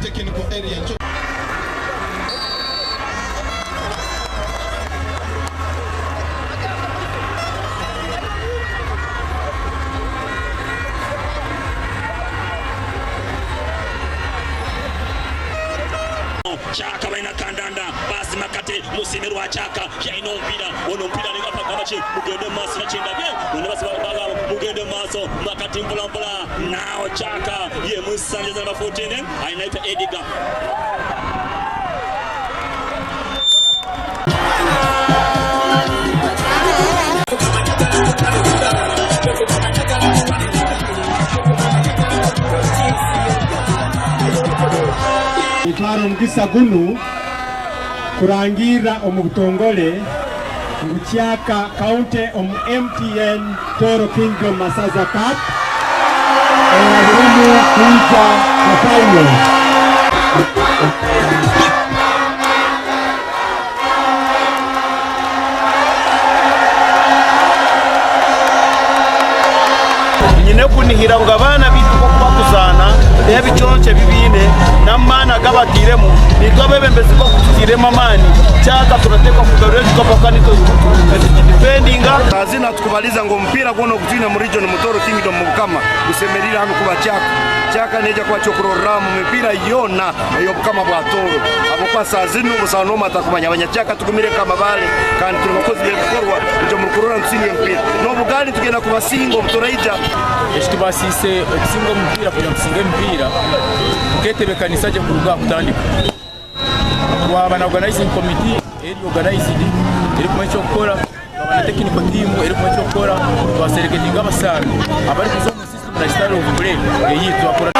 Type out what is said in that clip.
technical area nikyo. Kyaka balina kandanda baasi makate musiime lwa kyaka yalina omupiira ono omupiira alinga pagamba ki mugende mumaaso nakyendabye bonna bagamba mugende mumaaso makati mpola mpola naawo kyaka ye musa jezi namba 14 alinaitwa Edgar. Nitwara omugisa gunu kurangirra omu butongole ngu Kyaka County omu MTN Tooro Kingdom Masaza Cup erabiremu kwija ha final. Nyine kunihira ngu abaana baitu nk'oku bakuzaana n'ebiconco ebi baine n'amaani agu batairemu, naitwe abeebembezi nk'oku tutairemu amaani, kyaka turateekwa kugarura ekikopo kandi tukidifendinga. Hazina tukubaliza ngu omupiira gwona ogu twine omu region mu Tooro Kingdom mu Bukama gusemeriire hanu kuba kyaka. Kyaka neija kuba kyokurorraho omu mipiira yoona ey'Obukama bwa Tooro habwokuba saaha zinu busaho n'omu atakumanya abanyakyaka tugumire nk'amabaale kandi tuli bakozi b'ebikorwa nikyo murukurora nitusinga emipiira. N'obugaali nitugenda kubasinga obu turaija. Ekitubaasiise okusinga omupiira kugira ngu tusinge emipiira, tukeetebeekanisa gye kuruga aha kutandika. Twaba na organizing committee eri organized erikumanya eky'okukora, twaba na technical team erikumanya eky'okukora, twasereketinga abasambi abarikuza omu system na style of play eyaitu. Twakora.